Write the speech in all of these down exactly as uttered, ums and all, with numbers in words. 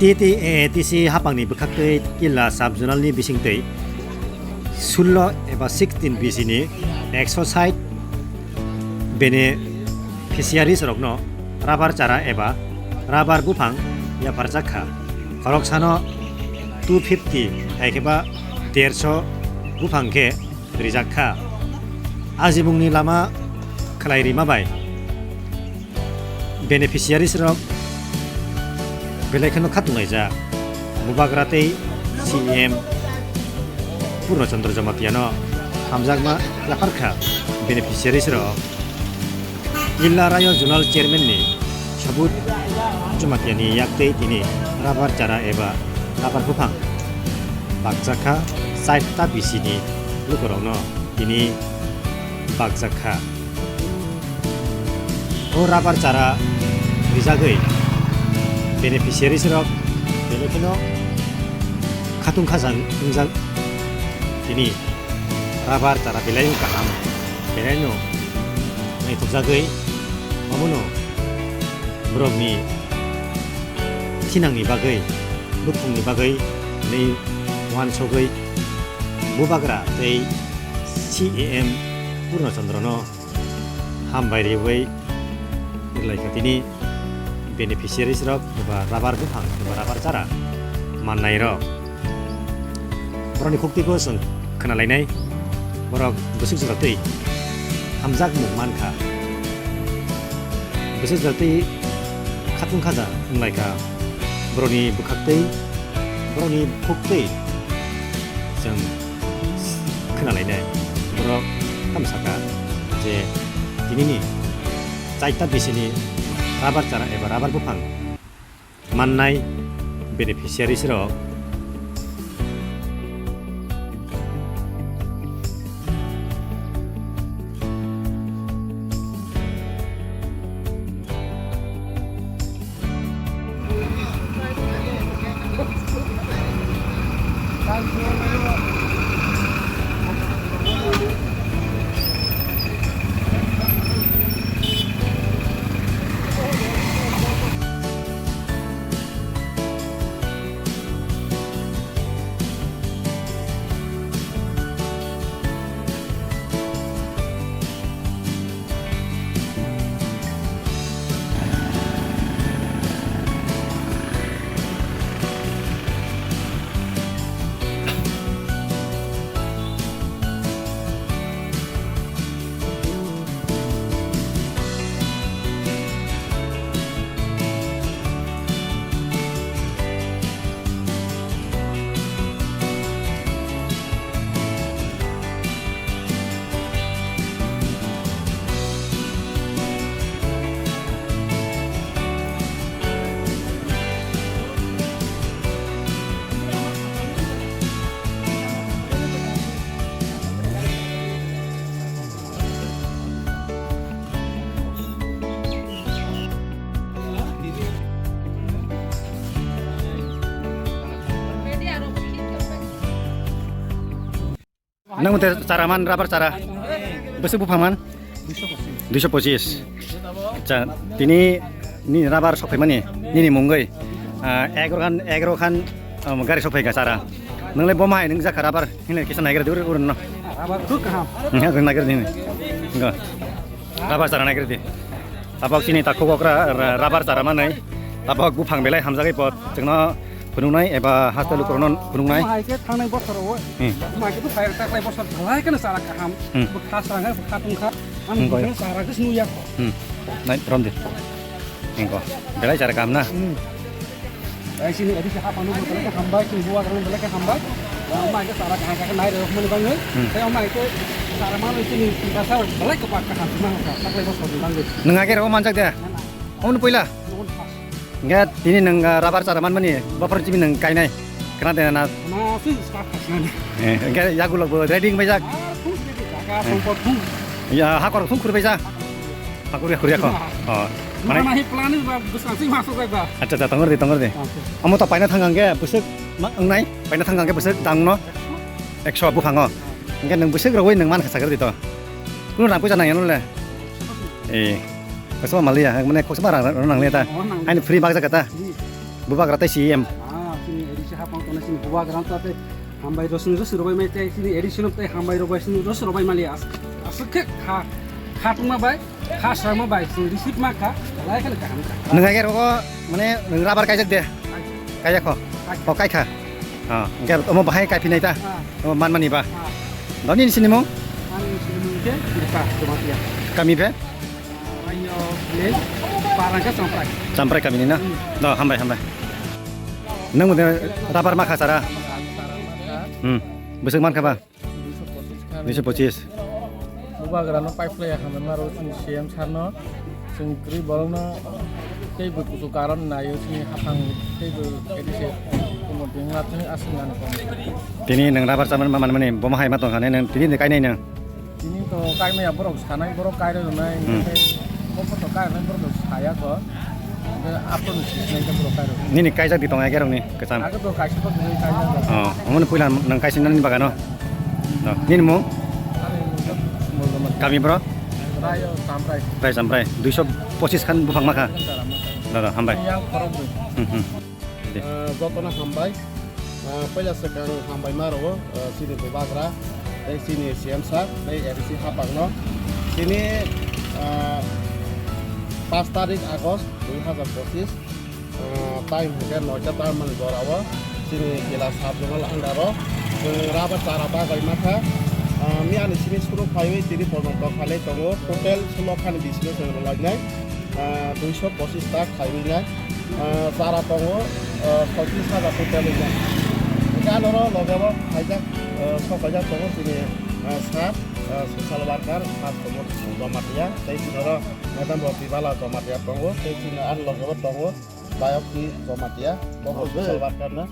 T T A A T C hapangni bwkhaktwi Killa sub-zonalni bisingtwi sullo eba sixteen bisini ekso sait beneficiaries rokno rabar chara eba rabar buphang yapharjak kha. Khoroksano two fifty hai khe ba derso buphang khe rijak kha. Ajimungni lama khlai rima bai beneficiaries rok belai kheno khatung laijak. Bubagra tei C E M Purno Chandra Jamatiano hamjakma yaphar kha beneficiaries rok. Illa Rayo Zonal Chairman ni Sabut Jamatiani yaktwi tini rabar chara eba rabar buphang bakjakha, sait ta bisini lukurokno tini bakjakha. O rabar chara rijagwi beneficiaries rok belai kheno khatung khajak wngjak. Tini rabar chara belai kaham, belai no naithokjagwi, omono borokni thinangni bagwi, buphungni bagwi, tini uansugwi Bubagra tei C E M Purno Chandra no hambai riwi rwlaikha tini beneficiaries rok eba rabar buphang eba rabar chara mannai rok. Borokni khuktwiko chwng khwnalainai, borok bwswk jora twi hamjakmung mankha, bwswk jora twi khatung khaja wnglaikha, borokni bwkhaktwi, borokni khuktwi chwng khwnalainai. Borok tamo sakha je tinini chaita bisini rabar chara eba rabar buphang mannai beneficiaries rok. Nang mate chara man, rabar chara? Bwswk buphang man? Duiso pochis. Acha, tini ni rabar sokphaimani, nini mungwi, ah, egarokhan, egarokhan, um, gari sokphaikha chara. Nwngle bo mahai nung jakha rabar, hinle kisa naigra dur urno. Rabar khub kaham. Naigra dini. Go. Rabar chara naigra di. Tabok chini takhuk okra ra-, rabar chara manwi. Tabok buphang belai hamjagwi pot. Chwngno phunuknai eba haste lukurokno phunuknai. Omo hai khe thangnai bosor o. Hmm. Omo hai khe bwsai taklai bosor belai kheno chara kaham. Hmm. Bwkha chara khe bwkha tongkha. Ang Hmm, bwkha chara khe snuya. Hmm. Nai, romdi. Engko. Belai chara kaham na? Hmm. Ai sini edi khe hapang nungwi belai khe hambai, sini buwa khe belai khe hambai. Omo hai khe chara kaham khe nai rwmani bangwi. Hmm. Tei omo hai khe chara manwi sini basa belai khe bak kaham sima kha. Taklai bosor ni bangwi. Nwng age rw manjak de? Omo puila? Hwnkhe tini nwng, ah, rabar chara manmani bophor chini nwng kainai. Khna de na? Na, swi start khasnani. Eh, hwnkhe yagulok bo ready wngbaijak. Ah, thung swi di jaga, Eh. Thung pot thung. Ya, hakor thung khurbaijak. Hakor ya khurya kho. Oh. Mana Mane hi plan ba, bwsang swi masuk ba. Acha, acha, tongor di, tongor di. Acha. Amo to paina thang hwnkhe bwswk ma-, wngnai, paina thang hwnkhe bwswk dangno ekso buphango. Hwnkhe nwng bwswk rogwi nwng man kha sakar di to. Kuno rang puisa nang yano le. Eh. Koksma maliya, mane koksma rang, rang nang le ta. Oh, nang. Aini free bak jaga ta. Free. Bubagra tei C E M. Ah, chini A D C hapang tongnai chini bubagra tei hambai rosni rosi robai mai tei chini A D C no tei hambai robai sini rosi robai mali as-, aswk khe kha, kha tongma bai, kha swrangma bai chwng receive ma kha, lai khali kaham kha. Nwng hai khe rogo mane nwng rubber kaijak de? Kaijak kho? Kaijak. O kaikha. Ah, hingke omo bahai kaiphinai ta? Ah. Omo manmani ba? Ah. Doni ni sini mung? Ani sini mung ke Buka Jamatia. Kami phe? Ayo, le, parang ke Samprai. Samprai kami ni na? Hmm. Do, hambai, hambai. Nang mo de rubber ma kha sara? Hmm. Bwswk man kha ba? Duiso pochis. Bubagra no pipe lai hambai maro chini C M sir no. Chwng kwrwi borok no tei bo kuchuk karon naio chini haphang tei bo A D C kuno bengla thani aswk nani kong. Tini nang rubber chaman ma manmani bomo hai ma tong kha nang tini de kainai nang. Tini to kaimaya borok sanai borok kairwi rwnai Hmm. tei bo photo kairwnai borok to saya ko. Hingke aphuru sisnai khe borok kairwi. Nini kaijak di tong ai kerong ni kwcham. Age to kaisa to dui kaijak. Oh, omo ni puila nang kaisa nani bagano. No, nini mung? Ani mung Muldomani. Kami bro? Rayo Samprai. Rai Samprai. Duiso pochis khan buphang makha. Daram makha. Dadah, hambai. Yang khorok bui. Hmm, hmm. De. Eh, jotono hambai. Eh, puila swkang hambai ma rwo, eh, chini bubagra, tei chini C M sir, tei A D C hapang no. Chini, eh, paanch tarik August dui hazar pochis. Ah, time hwnkhe noita tamani jorao chini Kila sub zonal under o chwng rubber chara bagwi mankha. Ah, miyani simi suru phaiwi tini porjonto khalai tongo, total sulo khani bisingo chwng rwlainai, ah, duiso pochis ta khaiwi nai. Ah, chara tongo, ah, soitrish hajar total wngnai. Hwnkhe anoro logeo khaijak, ah, sok khaijak tongo chini, ah, sir, ah, social worker, sir tongo Jamatia, tei chini oro Madam Roti Bala Jamatia tongo, tei chini ani logeo tongo. Bayok ni Jamatia, bo bo social worker na.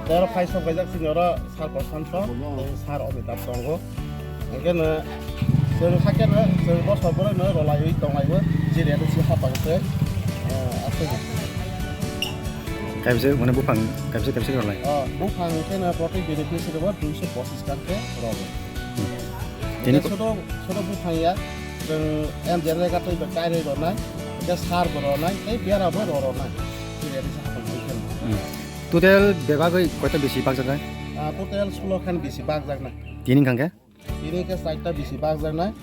Tei oro phai sok kaijak sini oro Sir Prashanto, tei Sir Amitabh tongo. Hingke no, chwng hakhe no, chwng bosor borok no rolaiwi tonglaio, chini A D C hapang se, eh, aswk. Kaibse, mane buphang, kaibse, kaibse rolai. Oh, buphang khe no protect beneficiary bo duiso pochis kan khe rogo. Tini Hingke sodo, sodo buphang ya, chwng M J N Rega tei bai kairwi ronai, hingke sar bo ronai, tei biara bo ro ronai. Chini A D C hapang khe no. Hmm. Total bebagwi koita bisi bakjaknai? Ah, total sulo khan bisi bakjaknai. Tini hwnkhe? Tini khe chaita bisi bakjaknai.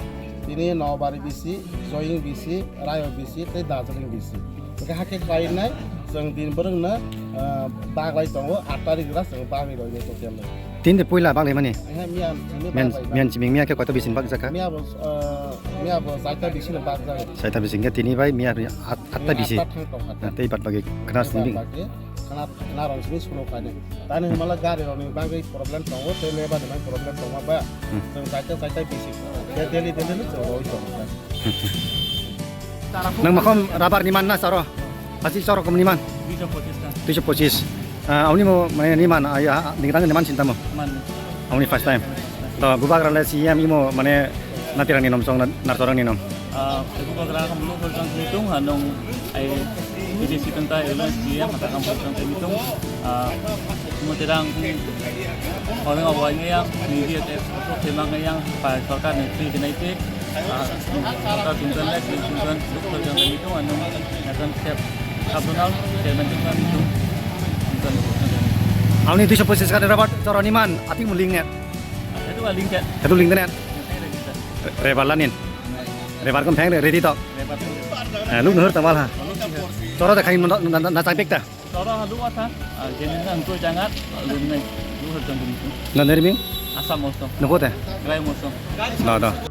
Tini Nobari bisi, Joying bisi, Rayo bisi, tei Darjeeling bisi. Hingke hakhe khlainai, chwng din bwrwngno, ah, baglai tongo, aat tarik jora chwng bagwi roinai total. Tini de puila baglaimani? Ehe, miya chini Miyan, baglaimani. Miyan chiming miya khe koita bisi bakjakha? Miya bo, ah, miya bo chaita bisi no bakjak. Chaita bisi hingke tini bai miya at-, atta Miya bisi. Atta thang tongkha. Tei bad bagi khna sini. Bad bagi. Khna, khna rong sini sulo khainai. Tani hwnmala gari rokni bagwi problem tongo, tei lebar ni bagwi problem tongma ba. Hmm. Chwng chaita chaita bisi. Daily, daily no chwng roi tongo. Nang makhom rubber ni man na charo? Hasi charo kom ni man? Duiso pochis ta. Duiso pochis. Ah, auni mo mane ni man, ah, ya, ni tang ni man sinta mo? Man. Auni first time. To bubagra le C M imo mane natirang ni nom chong na nartorang ni nom. Ah, bubagra kam lu khol chang ni tung ha nong ai bisi tang ta elo C M mata kam khol chang ni tung. Ah, mo terang ni orang awai ni yang ni dia te ko te mang yang pa sorkar ni free ni te. Ah, sorkar tungkan le tungkan duk khol chang ni tung anong nakan khep. Kabunal chairman tungkan ni tung. Tungkan. Auni duiso pochis kade rabat choroni man ating muling net. Itu aling ke. Itu ling net. Rebar lanin. Rebar kom thang ready to. Eh, lu nuhur tawal ha. Choro ta khain na chang pek ta. Choro ha lu asa. Jenin na tu jangat lu nai. Lu har jang tu. Na nerming? Asa mosto. Nuko ta. Grai mosto. Da da.